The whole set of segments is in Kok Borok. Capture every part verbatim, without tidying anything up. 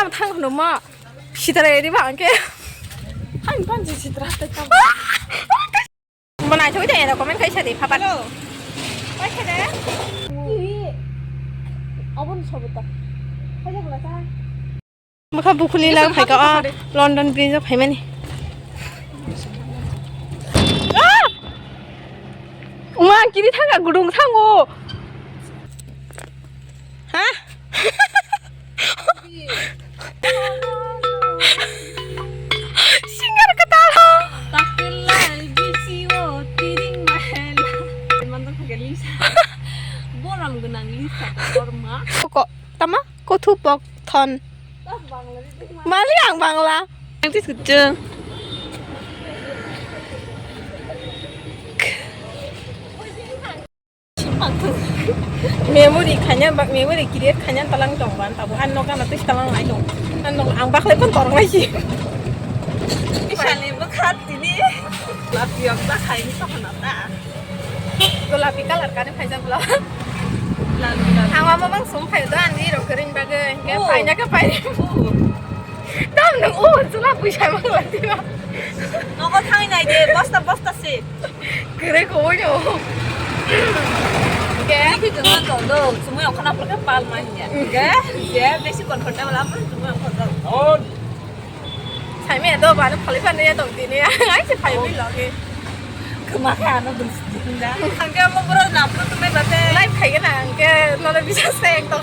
Thang hwnwi ma sitra eri ba ang khe. Ang panji sitra tei tam. Bo naithok de ero comment khai sadi phapat. Hello. Oi khede. Abon sobota. Khai jak la ta. Bwkha bukhuli lang phaika o London Bridge o phaimani. Ah! Uma kiri thanga gudung thango. Ha? Singer kwtal. Takhwlai bisio tiring mahela. Mandak khe Lisa. Borom gwnang Lisa Debbarma. Ko tama kothu pok thon. Mali ang Bangla. Ang ti sujung. Memory khaina bak memory create khaina talang tong ban tabo han noka na tis talang lai tong. An nok ang baklai pon torong lai si. Isani bwkha tini. Lapiam ta khaini to khana ta. Golapi color kani phaijak bla. Lalu lalu. Ang mama mang sum phai do ani rok kering bagwi. Ke Oh. Phaina ke phai. Oh. Dam nang o chula puisa mang lai tiba. Nogo thangwi nai de bosta bosta se. Kere koboi no. Ke? Ki juma to do, sumui okhana pore pal manya. Ke? Je besi comfortable apa sumui okhana. Saimi do ba no phali phani ya tong tini. Ai se phai mi loge. Kema khe ano dum sida. Angke mo bro na pro tume bate. Live khai na angke no le bisa se ek to.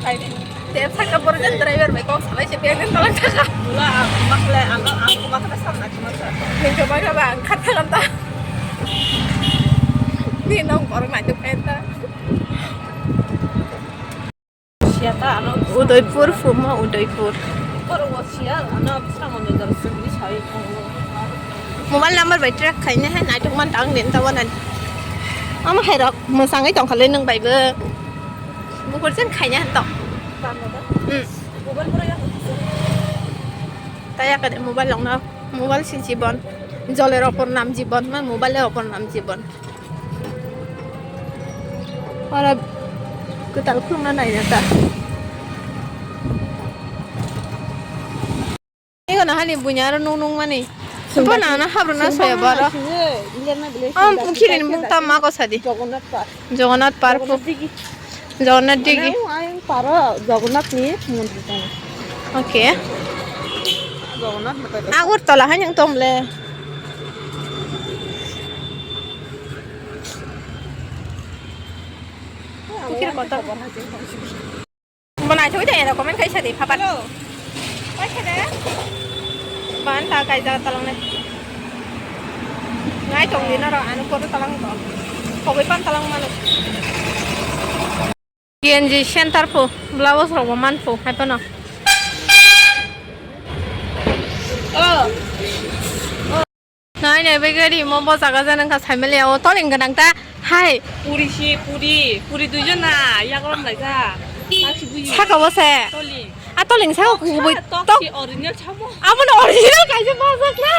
Khai de. Te saka borok jan driver bai kok salai se bag den tolak thaka. Bula, ang makle, ang, ang makle sam na chuma sa. Ningke ba ba ang khat thangam ta. Ni nong borok nai tuk pen ta. Siya ta ano Udaipur, Puma Udaipur. Borok bo siya ano bisrang mo nizar sumni sai. Mobile number bai track khaina hai naituk man tang den ta wanan. Ama hai rok mwsangwi tong khalai nung bai bo. Bukur chen khaina han tong. Hmm. Taya kade mobile longna, mobile si jibon. Joler opor nam jibon, ma mobile opor nam jibon. Ora kwtal khulumna naina ta. Ego na hani bunya aro nung nung mani. Bo na na habro na soya baro. Am khirini mung tam ma ko sadi. Jagannath Park. Jagannath Park. Jagannath Digi. Jagannath Digi. Ano ang paro Jagannath ni mondir tong. Okay. Jagannath motai. Agartala hai nang tom le. Pukhiri kotor. Bo naithok de ero comment kaisa de phapat. Hello. Oi khede. Ban ta kaisa talang ne. Ngai tong di naro ano photo talang to. Khogoi pan talang mano. G N G center pho, blouse rok bo man pho, hai phano. Oh. Nai nai bai gari mo bo jaga jana wngkha saimaliya o toling gwnang ta hai. Puri si puri, puri duijon na yagrok laijak. Nang si buji. Saka bo se. Toling. A toling saka kubui tok. Tok si original samo. Amo no original kaisa bajak na.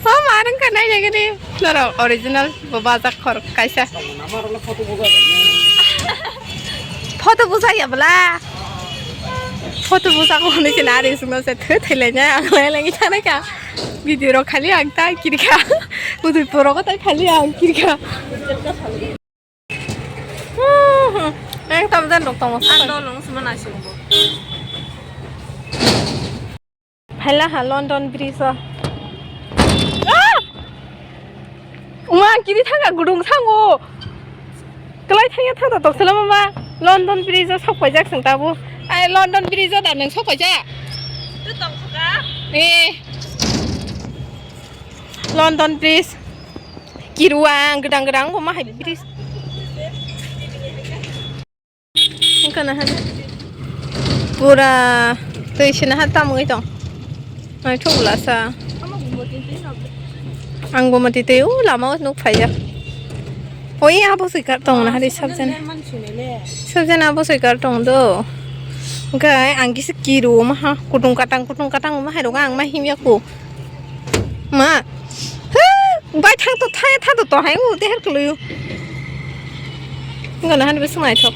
Ma ma nang ka nai nai gari. Noro original bo bajak khor kaisa. Photo bujak ya bwla. Photo bujak ko hwnwi se nari sungno se thwi thwi lai nai ang lai lai thana ka. Video rok khali ang ta kirikha. Udui poro ko tai khali ang kirikha. Ang tam jan rok tamo. Ang dol nung sima nasi bo. Phaila ha London Bridge o. Ah! Uma kiri thangka gudung thango. Klai thangya thangta toksela mama London Bridge o sok paijak seng tabu. Ai London Bridge o da nang sok paijak. Tu tong suka? Eh. London Bridge. Kiruang gedang gedang bo mahai bridge. Wngkha na hadi. Pura twi sina ha tamwi tong. Naithok lasa. Ang bo mati twi o lama o nuk phaijak. Oi abo soi kar tong na hadi sabjani. Sabjani abo soi kar tong do. Wngkha ang kisa kiru ma ha kutung katang kutung katang ma hai rok ang ma himya ku. Ma. He, bai thang to thaya tha to to hai u de her kului u. Ngana han bisi naithok.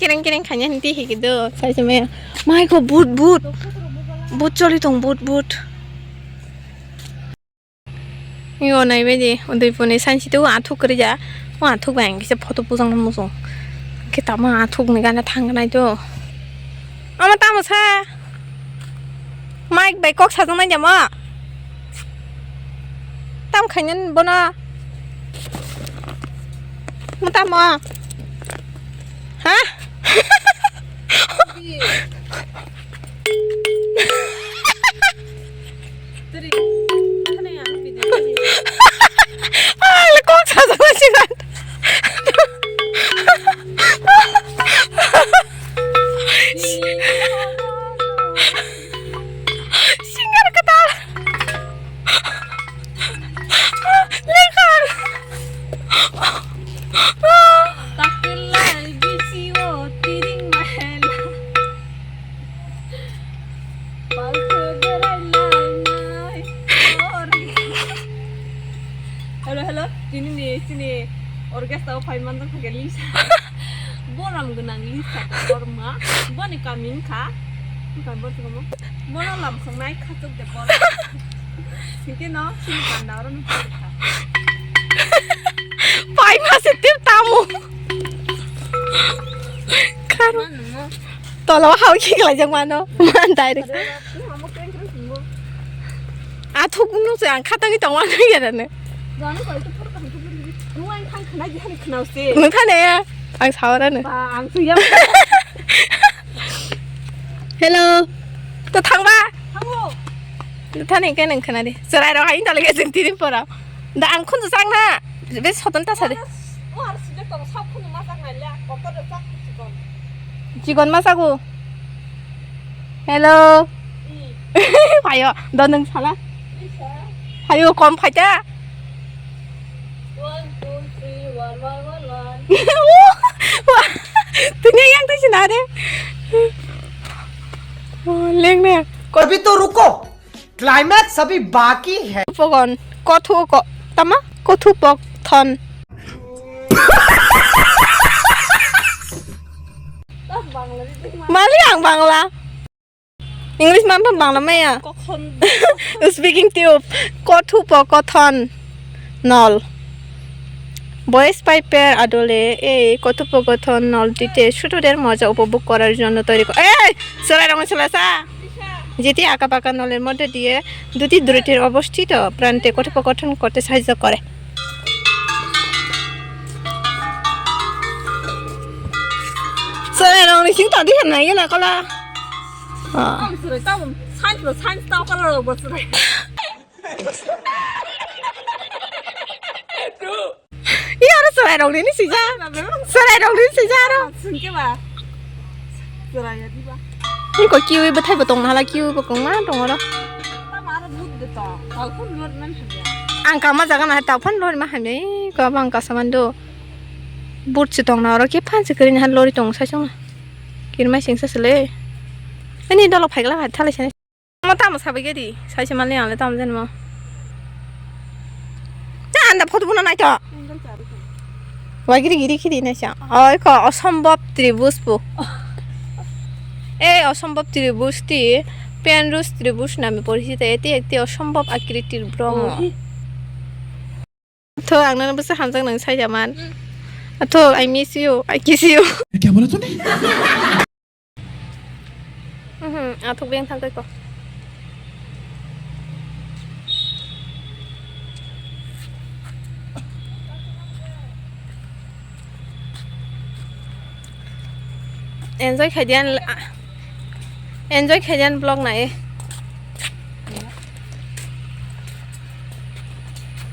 Kereng kereng khaina hinti higi do, sai se maya. Mai ko but, but. But choli tong, but, but. Yo nai bai di, udui puni sansi tu athuk kri ja. O athuk bai ang kisa photo pujang na musung. Kita ma athuk ni gana thang nai do. Ama tamo sa. Mike bai kok sajak nai jamo. Tam khainani bono. Mo tamo. Ha? Ang le kok sajak nai sigan. Singer kwtal. Lekha. Takhwlai bisio tiring mahela. Palkhe berai lainai. Hello, hello. Tini ni, tini orchestra o phai manjak kha Lisa. Borom gwnang Lisa Debbarma. Boni kami wngkha. Wngkha bo tongmo. Bono lam khongnai Khachuk Debbarma. Hinkhe no sini panda oro no pori kha. Pai ma se tip tamo. Karo. Mano mo. Tolo hao khiklaijak mano. Man direct. Amo kengkre simo. Athuk no se ang khatangwi tongma nang ya rane. Jani koi to por kam to buri. Nuai khang khna ji hani khna se. Nung thane ya. Ang sawarano. Ba ang suya. Hello. To thangba. Thango. To thani ke nang khna di. Serai rok hain tale ke jeng tiri pora. Da ang khunju sang na. Be soton ta sari. O ar sijak tong sab khunju ma sak nai le. Kokor sak khunju kon. Chikon ma sagu. Hello. Phaio, do nwng sala. Phaio, kom phaita. One, two, three, one, one, one, one. Tini yang tisi na de. Oh, leng ne. अभी तो रुको, climax अभी बाकी है। Pogon, kothu ko, tama, kothu pok thon. Mali ang Bangla. English man phan Bangla maya. Kothon. Speaking tube. Kothupokothon nol. বয়স পাইপের আদলে এই কথোপকথন নলটিতে ছোটদের মজা উপভোগ করার জন্য তৈরি করা। এই! চলে রঙে চলে আসা। যেটি আঁকা বাঁকা নলের মধ্যে দিয়ে দুটি দূরত্বের অবস্থিত প্রান্তে কথোপকথন করতে সাহায্য করে। Chwrairokni sing tadi hwnna yena kola. Ah. Ang chwrai tabuk science bo science tao kola rok bo chwrai. Iya aro chwrairokni ni sija. Chwrairokni sija aro. Singke ba. Chwrai ya di ba. Ni ko kiwi bwthai bo tong hala kiwi bo kong ma tong oro. Tamo aro but de tong. Tao phun lor man hamya. Ang kama jaga na tao phun lor ma hamya. Ko bang kasa mando. But se tong na oro ke phan se kri ni han lori tong sa song na. Kirmai singsa sele. Ani dolo phaigla hai thalai sani. Tamo tamo sabai gedi, saise mali ang le tamo jenmo. Ta anda photo bono naito. Wai giri giri khidi naisa. Oi ko osombhob tribus bo. Ei osombhob tribus ti Penrose tribus name poricito, এটি একটি অসম্ভব আকৃতির ভ্রম। Tho ang nang bwsa hamjak nang saija man. Tho I miss you, I kiss you. ये क्या बोला तूने? Mhm, athuk beng thang ko. Enjoy khaidian, enjoy khaidian vlog nai.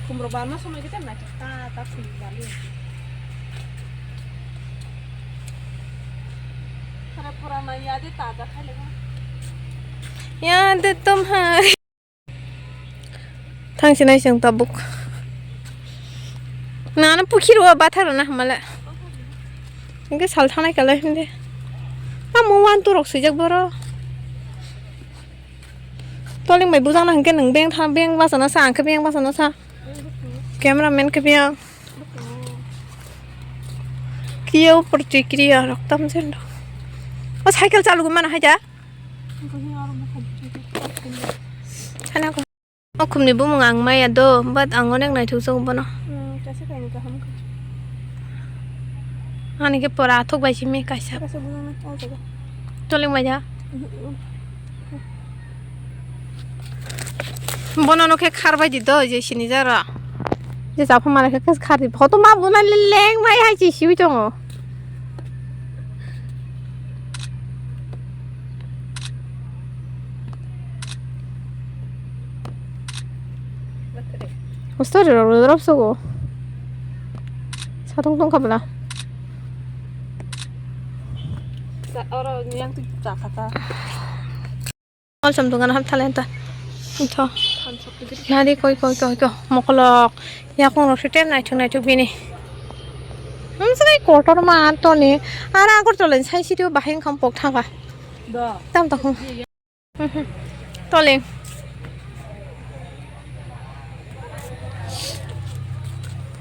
Khumrok barma somoi khe ta naithok ta ta khum bali. Khara pura na yade taja khai lego. Yade tumhari. Thangsinai chwng tabuk. Nana pukhiro batharo na hamale. Hingke sal thanai kala hinde. Amo one two rok swijak boro. Toling bai bujang na hwnkhe nwng beng tha, beng basa na sa, ang khe beng basa na sa. Camera man khe beng. Kiyo protikriya rok tam jendo. O cycle chalu mana hai da? Sana ko. O khumni bumung ang maya do, but ang onek naithok jago bono. Hmm, kaisa kaini kaham kha. Ani khe pora athok bai simi kaisa. Kaisa bujang na, o jaga. Toling bai ja. Mhm, mhm. Bono no khe khar bai di do, je sini jaro. Je japha mara khe khar di. Photo ma buna leng mai hai chi siwi tongo. Story rok rwrwk sugo. Satung tongkha bwla. Sa-, oro yang tu chakha ta. Olsom dungan ham talenta. Ito. Nari koi koi koi koi. Mokolok. Yakung rok site naithok naithok bini. Hamsai kotor ma toni. Ara Agartala ni sai sitio bahai wngkha pok thangkha. Do. Tam takhung. Toling.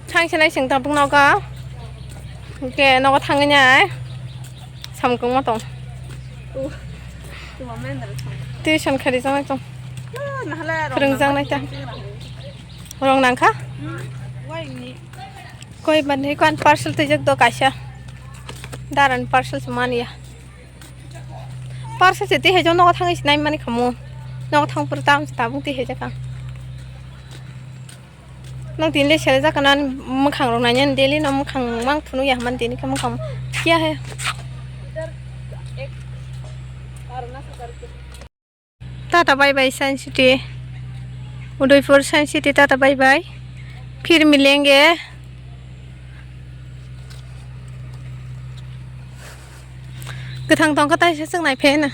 Thang sinai sing tabuk nogo. Hwnkhe nogo thangwi nai. Samkungma tong. Tuition khari janai tong. Phwrwng janai ta. Rong nangkha? Koi bani kwan parcel twijak do kaisa. Daran parcel se mania. Parcel se twi hai jong nogo thangwi se nai mani khamu. Nogo thang phuru tam se tabuk twi hai jakha. Nang tini le sele jakha nani mwkhang rok nai nani daily no mwkhang mang phunu ya man tini khe mwkhang kiya he. Tata bye bye Science City. Udaipur Science City tata bye bye. Phir milenge. Kwthang tongkha taisa chwng nai phaina.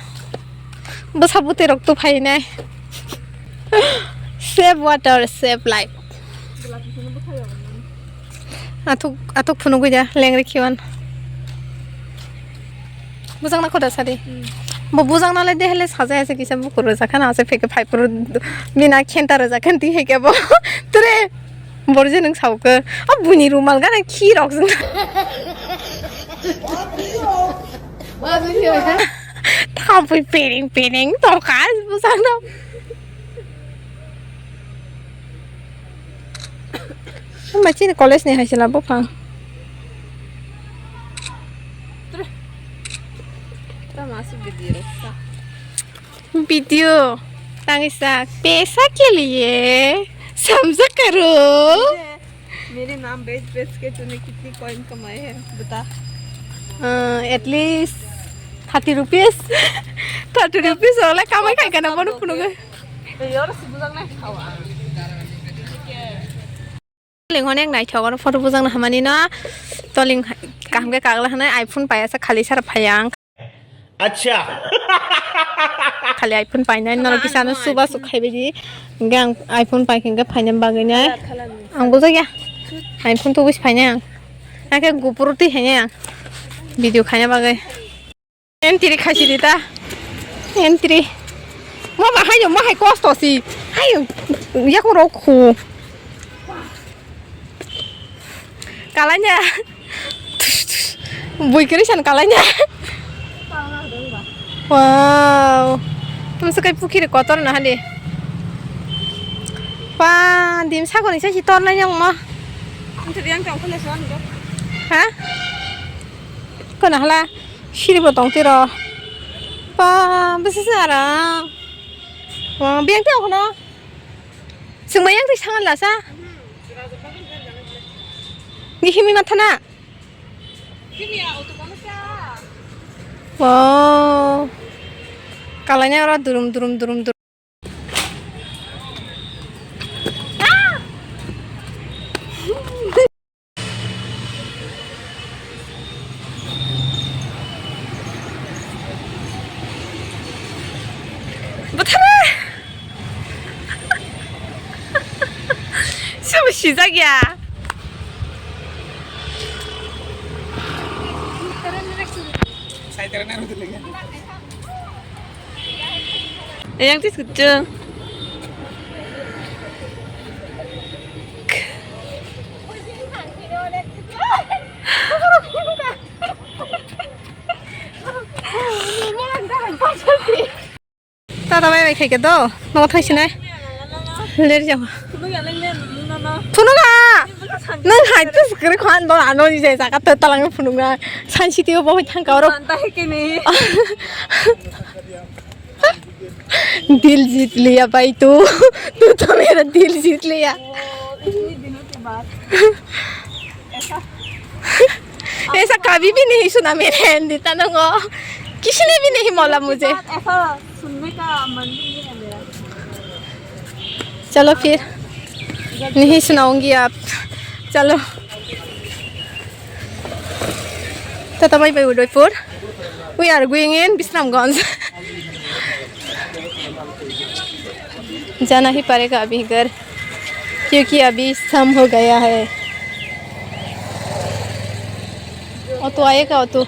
Bwsa bwtwi rok tu phainai. Save water, save life. Athuk, athuk phunugwi da, lengri khiwan. Bujang na khoda sadi. Hmm. Bo bujang na le dehele sajai ase kisa bukur rwjak khana ase pheke phai puru mina khenta rwjak khan ti heke bo. Tere borje nung sauke. A buni rumal gana khi rok jeng. Thampui pereng pereng tongkha bujang na. Hwnba chini college ni hai se labo phang. Tamo aswk video rok sa. Video tangwi sa, paisa ke liye samjha karo. मेरे नाम बेच बेच के तूने कितनी कॉइन कमाए हैं बता। At least thirty rupees. Thirty rupees wala kamai khai kana bono phunukgo. Toling onek naithok oro photo bujang na hamani no. Toling kaham khe kagla hwnwi iPhone pai asa khali sara phai ang. Acha. Khali iPhone painai norok kisa no chuba chuk khai baidi. Hingke ang iPhone pai khe hingke phaina bagwi nai. Ang bujak ya. iPhone tubui se phainai ang. Ang khe gupuru twi hainai ang. Video khaina bagwi. Entry khaisidi ta. Entry. Mo ba hayo mo hai kosto si. Hayo. Yakung rok khu. Kalanya. Bui kiri san kalanya. Wow. Tumsa kai pukhiri kotor na hali. Pa dim sagoni sa si tor na yang ma. Ha? Kona hala. Siri bo tong tiro. Pa, bisi sara. Wa, biyang tong kono. Sengba yang twi sangan lasa. Ni himi mathana. Wow. Kalanya ora durum durum durum durum. Bwthara! Sobo sijak ya. Yang ti sujung. Tata bai bai khaikhe do, nogo thangsinai. Ler jabo. Phunukya. Nwng hai to swkre khan do ano ni jai jaga to talang phunukna. Sain sitio bo thangka oro. Dil jeet liya bhai tu. Tu to mera dil jeet liya. ऐसा कभी भी नहीं सुना मैंने हिंदी तनंगो। किसी ने भी नहीं बोला मुझे। ऐसा सुनने का मन भी नहीं है मेरा। चलो फिर, नहीं सुनाऊंगी आप। चलो। Tata bye bye Udaipur. We are going in Bisramganj. जाना ही पड़ेगा अभी घर, क्योंकि अभी शाम हो गया है। Auto आएगा, auto।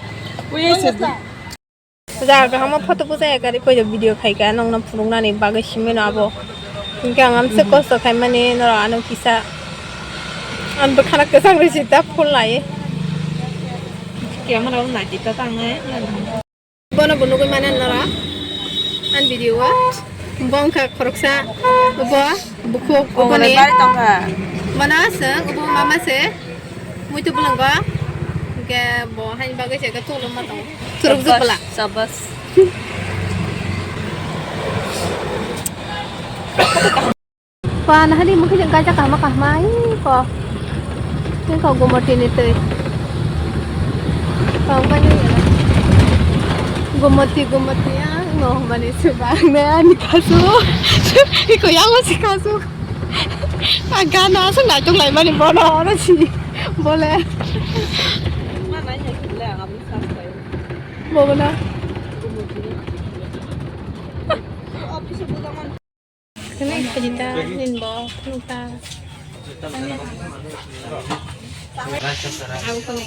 Jaga kaham o photo bujai gari koi video khai ka nong no phunuknani bagwi simi no abo. Hinkhe ang amse kosto khaimani norok ano kisa. Ang bwkhana kwchang rwi sita phul lai. Camera o nai tita tangnai. Bono bo nugwi mano norok. An video o. Bo wngkha khoroksa. Bo bukhuk. Obolai oboni. Bai tongkha. Bono se, bo mama se. Muitu bwlwngo. Hinkhe bo haini bagwi se khe tuluma tongo. Turuk jukla. Sabas. Pan hari mungkin yang kaca kahma kahma ai ko. Yang kau gomoti ni tei. Kau kan ni. Gomoti gomoti ya no mani subang ne ani kasu. Iko yang masih kasu. Agana asal naituk lai mani bono oro si bole. Mana ini boleh angam sas kai. Bobo na. Kene kajita nin bo nukta. Aku kene.